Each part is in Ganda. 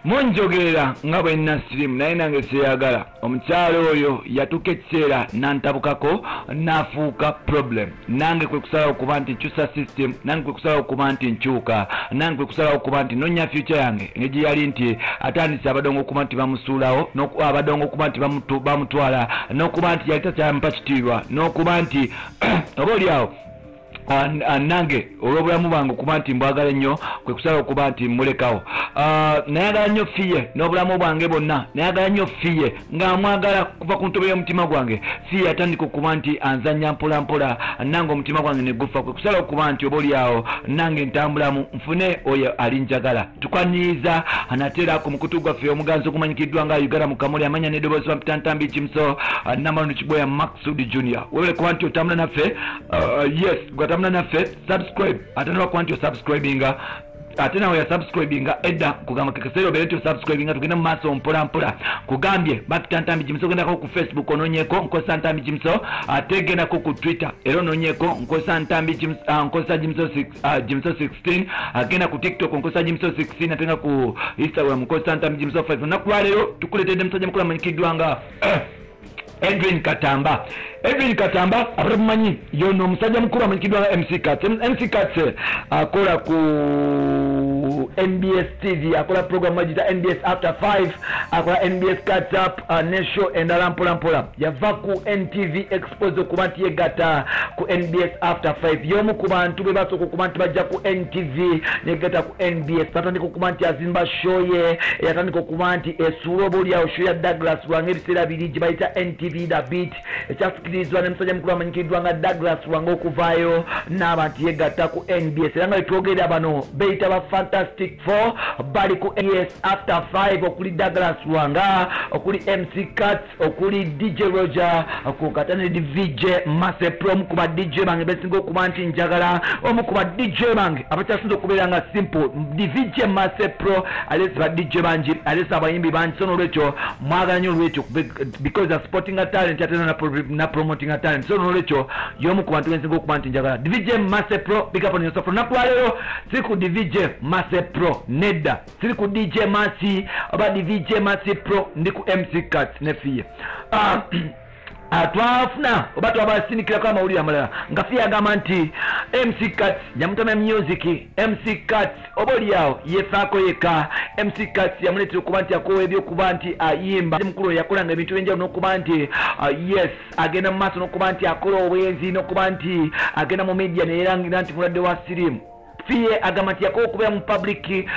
Munjogerera nga bwe nina sirimu, naye nange seyagala. Omukyalo oyo yatuuka ekiseera n'antabukako, n'afuuka problem. Nange kwe kusalawo okuba nti nkyusa system, nange kwe kusalawo okuba nti nkyuka, nange kwe kusalawo okuba nti nonya future yange engeri gye yali nti atandise abadongo okuba nti bamusuulawo, abadongo okuba nti bamutwala, n'okuba nti yali takyampa kitiibwa, n'okuba nti oba oli awo nange olw'obulamu bwange okuba nti mbwagala nnyo, kwe kusalawo okuba nti mmulekawo. Nayagala nnyo Fiye n'obulamu bwange bwonna, nayagala nnyo Fiye nga mwagala kuva ku ntobo y'omutima gwange. Fiye yatandika okuba nti anzannya mpola mpola, nange omutima gwange ne gufa. Kwe kusalawo okuba nti oba oli awo nange ntambulamu nfune oyo alinjagala. Tukwaniriza anateera ku mukutu gwaffe omuganzi ogumanyikiddwa nga Uganda mu Kamuli, amanya n'eddoboozi bampita Ntambi Kimso Namalondo Kiboya Maksud Junior. Webale kuba nti otambula naffe. Yes, gwatambula naffe, subscribe ate nolwakuba nti osubscribinga, ate nawe yasubscribinga edda, kugamba kekeseera obeere nti osubscribinga. Tugende mu maaso mpola mpola. Kugambye bapita Ntambi Jimso. Ogendako ku Facebook onoonyeko nkozesa Ntambi Jimso, ate gendako ku Twitter era onoonyeko nkozesa Ntambi, nkozesa Jimso, Jimso 16. Agenda ku TikTok nkozesa Jimso 16, ate nga ku Instagram nkozesa Ntambi Jimso 5. Olunaku lwaleero tukuleetedde musajja mukulu amanyikiddwa nga Edwin Katamba. Edwin Katamba abatamumanyi, yono omusajja mukulu amanyikiddwa nga MC Kats. MC Kats akola ku NBS TV, akola program bagiyita NBS After 5, akola NBS Kats Up, ne show endala mpola mpola. Yava ku NTV Expose okuba nti yegatta ku NBS After 5. Y'omu ku bantu be basooka okuba nti bajja ku NTV negatta ku NBS. Batandika okuba nti azimba show ye, yatandika okuba nti esuula oba oliawo show ya Douglas Lwanga ebiseera biri gye bayita NTV The Beat, ekyasikirizwa ne musajja mukulu amanyikiddwa nga Douglas Lwanga okuvaayo n'aba nti yegatta ku NBS. Era nga wetwogerera, bano beyita ba Fantastic Four, bali ku NBS After 5, okuli Douglas Lwanga, okuli MC Kats, okuli DJ Roger kukata ne VJ Mase Pro, omu ku ba DJ bange besinga okuba nti njagala, omu ku ba DJ bange abakyasinza okubeera nga simple. VJ Mase Pro alese ba DJ bangi, alese abayimbi bangi, so nolwekyo mwagala nnyo olwekyo because a supporting a talent ate na promoting a talent. So nolwekyo y'omu ku bantu bensinga okuba nti njagala, VJ Mase Pro, big up on yourself. Olunaku lwaleero siri ku VJ Mase Pro, nedda, siri ku DJ Masi oba VJ Masi Pro, ndi ku MC Kats ne Fiye. Twafuna oba twabasindikirako amawulire amalala nga Fiye agamba nti MC Kats yamutamya music, MC Kats oba oliawo yefaako yekka, MC Kats yamuleetera okuba nti akowa ebyokuba nti ayimba. Mukulu oyo yakolanga ebintu ebyenjawulo n'okuba nti yes, agenda mu maaso n'okuba nti akola obwenzi n'okuba nti agenda mu media neyerangira nti mulwadde wa sirimu. Fiye agamba nti yakowa okubeera mu public,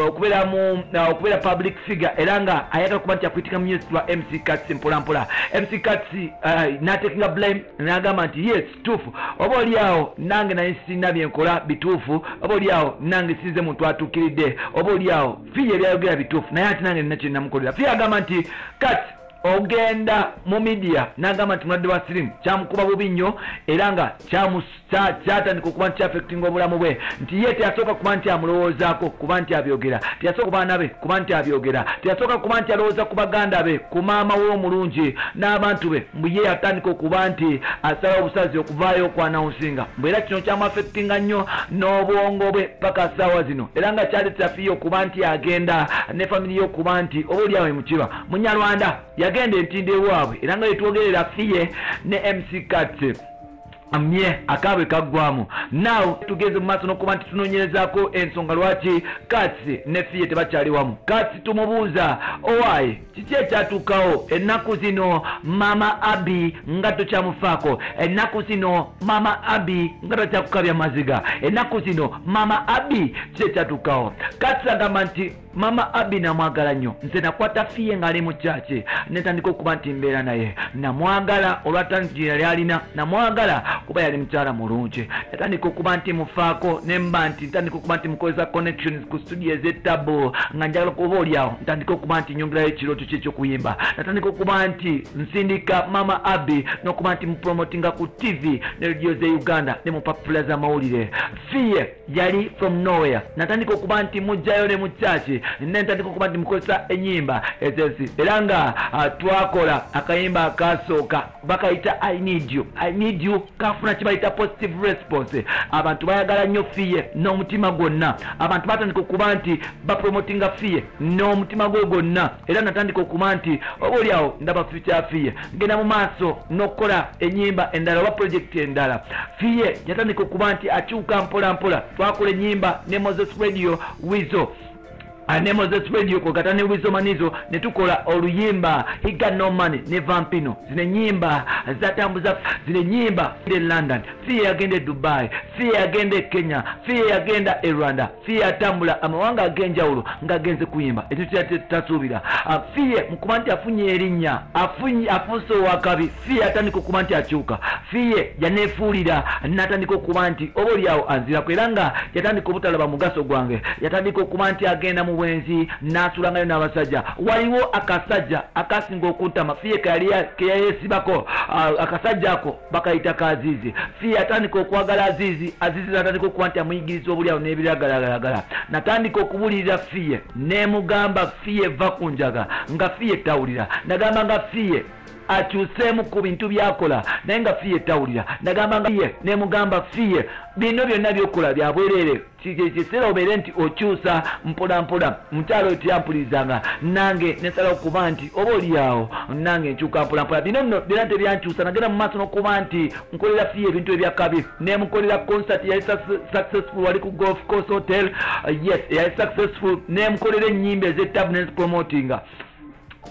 okubeera mu okubeera public figure, era nga ayagala okuba nti akwitika music lwa MC Kats mpola mpola. MC Kats n'atakinga blame n'agamba nti yes, kituufu, oba oliawo nange naye sirina byenkola bituufu, oba oliawo nange sinze muntu atuukiridde, oba oliawo Fiye ebyayogera bituufu, naye ate nange nina kyenamukolera. Fiye agamba nti Kats ogenda mu media n'agamba nti mulwadde wa sirimu kyamukuba bubi nnyo, era nga kyatandika okuba nti kyaffectinga obulamu bwe, nti ye teyasooka kuba nti amulowoozaako kuba nti abyogera, teyasooka ku baana be kuba nti abyogera, teyasooka kuba nti alowooza ku baganda be, ku maama we omulungi n'abantu be. Mbu ye yatandika okuba nti asalawo obusazi okuvaayo okwanawunsinga, mbu era kino kyamuaffectinga nnyo n'obwongo bwe paka saawa zino, era nga kyaleetera Fiye okuba nti agenda ne family ye okuba nti oba oliawe mukiba Munyarwanda yagenda entindo ewaabwe. Era nga yetwogerera, Fiye ne MC Kats mye akaabwe kaggwamu. Now tugenze mu maaso n'okuba nti tunoonyerezaako ensonga lwaki Kats ne Fiye tebakyali wamu. Kats tumubuuza, owaaye kiki ekyatuukawo ennaku zino? Mama Abi nga tokyamufaako ennaku zino, Mama Abi nga takyakukabya maziga ennaku zino, Mama Abi kiki ekyatuukawo? Kats agamba nti Mama Abi namwagala nnyo. Nze nakwata Fiye ng'ali mu kyaki, netandika okuba nti mbeera naye. Namwagala olwa talent gye yali alina, namwagala kuba yali mukyala mulungi. Natandika okuba nti mufaako, nemba nti ntandika okuba nti mukozesa connections ku studio ez'ettabu, nga njagala kuba oliawo ntandika okuba nti nyongerayo ekirooto kye ekyokuyimba. Natandika okuba nti nsindika Mama Abi n'okuba nti mupromotinga ku TV ne radio ze Uganda ne mu papula z'amawulire. Fiye yali from nowhere, natandika okuba nti mugjayo ne mu kyaki. Nentandika okuba nti mukozesa ennyimba ezensi, era nga twakola akayimba akasooka bakayita I need you. I need you kafuna kibayita positive response. Abantu bayagala nnyo Fille n'omutima gwonna. Abantu batandika okuba nti bapromotinga Fille n'omutima gwe gwonna, era natandika okuba nti oba oliawo ndaba future Fille. Ngenda mu maaso n'okukola ennyimba endala oba project endala. Fille yatandika okuba nti akyuka mpola mpola. Twakola ennyimba ne Moses Radio Wizo, ne Moses Radio kwegata ne Wizo Manizo, ne tukola oluyimba He Got No Money ne Vampino. Zino ennyimba zatambuza, zino ennyimba e London, Fille yagenda e Dubai, Fille yagenda e Kenya, Fille yagenda e Rwanda, Fille yatambula amawanga ag'enjawulo ng'agenze kuyimba, ekyo kyatasuubira. Fille mukuba nti afunye erinnya, afuuse owakabi, Fille yatandika okuba nti akyuka. Fille yaneefuulira n'atandika okuba nti oba oliawo anzirako, era nga yatandika obutalaba mugaso gwange, yatandika okuba nti agenda mu bwenzi n'asulangayo n'abasajja. Waliwo akasajja akasinga okuntama Fille keyayeesibako, akasajja ako bakayita ka Azizi. Fille yatandika okwagala Azizi, Azizi natandika okuba nti amuyigiriza obulyawo n'ebiragalagalagala. Natandika okubulirira Fille, nemugamba Fille va ku njaga, nga Fille tawulira. Nagamba nga Fille akyuseemu ku bintu byakola, naye nga Fille tawulira. Nagamba nga Fille, nemugamba Fille bino byonna byokola byabwereere, kiseera obeere nti okyusa mpola mpola. Mukyalo oyo teyampulirizanga, nange nesala okuba nti oba oliawo nange nkyuka mpola mpola. Bino nno byonna tebyankyusa. Nagenda mu maaso n'okuba nti nkolera Fille ebintu ebyakabi, nemukolera concert yali successful wali ku Golf Course Hotel. Yes, yali successful. Nemukolera ennyimba ez'ettabu nezipromotinga.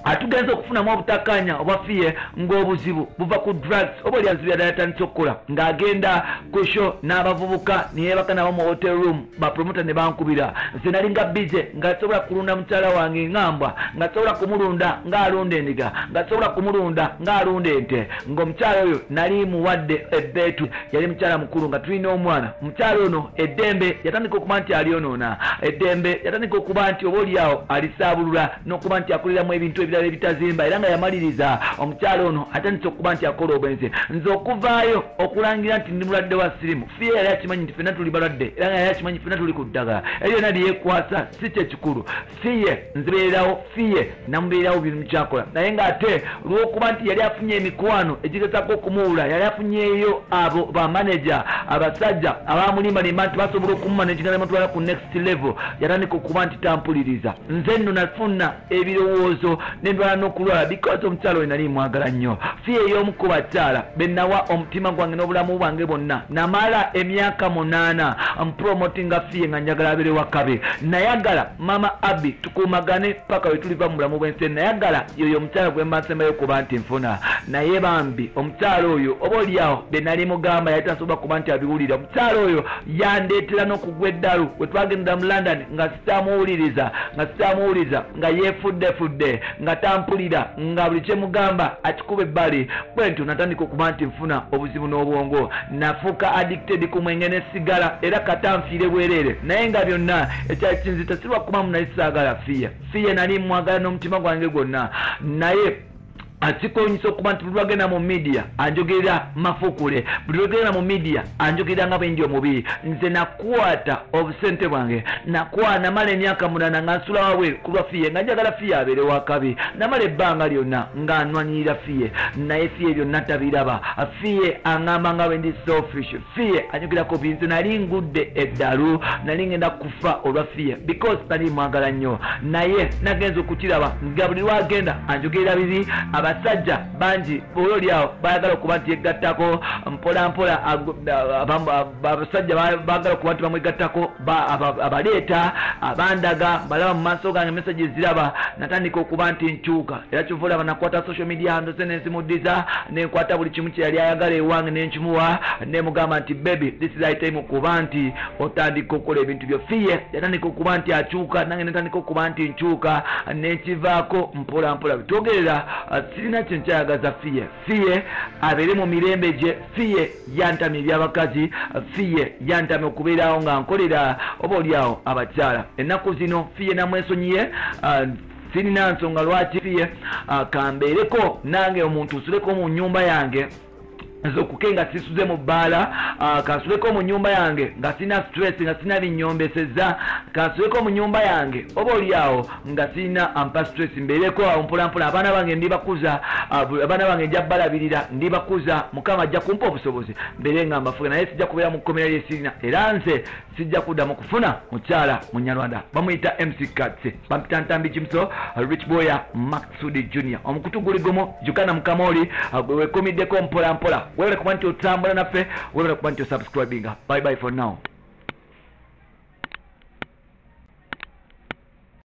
Atugenza okufunamu obutakkaanya obwa Fille, ng'obuzibu buva ku drugs oba oli azibu yadala yatandise okukola, ng'agenda ku show n'abavubuka neyeebaka nabo mu hotel room. Bapromota ne bankubira. Nze nalinga busy, nga sobola kulunda mukyala wange ngambwa, nga sobola kumulunda ng'alunda endiga, nga sobola kumulunda ng'alunda ente, ng'omukyala oyo nali muwadde ebbeetu. Yali mukyala mukulu nga tulina omwana. Mukyala ono eddembe yatandika okuba nti alyonoona, eddembe yatandika okuba nti oba oliawo alisaabulula n'okuba nti akoleramu ebintu ebirala ebitazimba, era nga yamaliriza omukyala ono atandise okuba nti akola obwenzi. Nze okuvaayo okulangira nti ndi mulwadde wa sirimu, Fille yali akimanyi nti fenna tuli balwadde, era nga yali akimanyi fenna tuli ku ddagala eryo lyonna lyekwasa si kyekikulu. Fille nzibeererawo, Fille namubeererawo birimu kyakola, naye ng'ate lw'okuba nti yali afunye emikwano egigezaako okumuwula, yali afunyeeyo abo bamaneja abasajja abamulimbalimba nti basobola okumumanaginga nemutwala ku next level, yatandika okuba nti tampuliriza. Nze nno nafuna ebirowoozo nendwala n'okulwala because omukyala oyo nali mwagala nnyo. Fille ey'omu ku bakyala be nawa omutima gwange n'obulamu bwange bwonna. Namala emyaka 8 mpromotinga Fille nga njagala abeere wakabi. Nayagala mama Abi tukuumagane paka we tuliva mu bulamu bw'ensi. Nayagala yoyo omukyala gwe mba nsembayo kuba nti nfuna, naye bambi omukyala oyo oba oliawo be nali mugamba yali tasobola kuba nti abiwulira. Omukyala oyo yandeetera n'okugwa eddalu. We twagendera mu London nga sitamuwuliriza, nga sitamuwuliriza, nga yeefuddefudde, nga tampulira, nga buli kyemugamba akikuba ebbali. Bwe ntyo natandika okuba nti nfuna obuzibu n'obwongo, nafuuka addicted ku mwenge ne sigala, era kata nfiire bwereere. Naye nga byonna ekyali kinzita si lwakuba nali saagala Fille. Fille nali mwagala n'omutima gwange gwonna, naye akikonyisa okuba nti buli lwagenda mu media anjogerera mafukule, buli lwagenda mu media anjogerera nga bwendi omubi. Nze nakwata obusente bwange, namala emyaka 8 nga nsula wabweru ku lwa Fille, nga njagala Fille abeere wakabi. Namala ebbanga lyonna nga nwanirira Fille, naye Fille byonna tabiraba. Fille aŋŋamba nga bwendi selfish, Fille anjogerako bi. Nze nali ngudde eddalu, nali ngenda kufa olwa Fille because nali mwagala nnyo, naye nagenza okukiraba nga buli lwagenda anjogerera bibi. Abasajja bangi ololiawo bayagala okuba nti yegattako mpola mpola, abasajja bagala okuba nti bamwegattako, abaleeta abandaga balaba mu maaso gange message ziraba. Natandika okuba nti nkyuka, era kyova olaba nakwata social media handles nenzimuddiza, nenkwata buli kimu kyeyali ayagala ewange nenkimuwa, nemugamba nti baby, this is time okuba nti otandika okukola ebintu byo. Fille yatandika okuba nti akyuka, nange netandika okuba nti nkyuka, nenkivaako mpola mpola. Twogerera sirina kyenkyayagaza Fille. Fille abeere mu mirembe gye. Fille yantamya ebyabakazi, Fille yantamya okubeerawo nga nkolera oba oliawo abakyala. Ennaku zino Fille namwesonyiye, sirina nsonga lwaki Fille kambeereko nange omuntu nsuleko mu nyumba yange. Nzukuke nga sisuze mu bbaala, kansuleko mu nnyumba yange nga sirina stress, nga sirina binyombeseza, kansuleko mu nnyumba yange oba oli awo nga sirina ampa stress, mbeereko awo mpolampola. Abaana bange ndibakuza, abaana bange nja balabirira, ndibakuza, Mukama ajja kumpa obusobozi mbeere nga mbafuga, naye sijja kubeera mu kkomera lye sirina, era nze sijja kuddamu kufuna mukyala Munyarwanda. Bamuyita MC Kats, bampita Ntambi Kimso, Rich Boya Maksudi Junior. Omukutu guli gumu Jukana Mukamoli, gwe wekumiddeko mpola mpola. Webale kuba nti otambula naffe, webale kuba nti osubscribinga. Bye bye for now.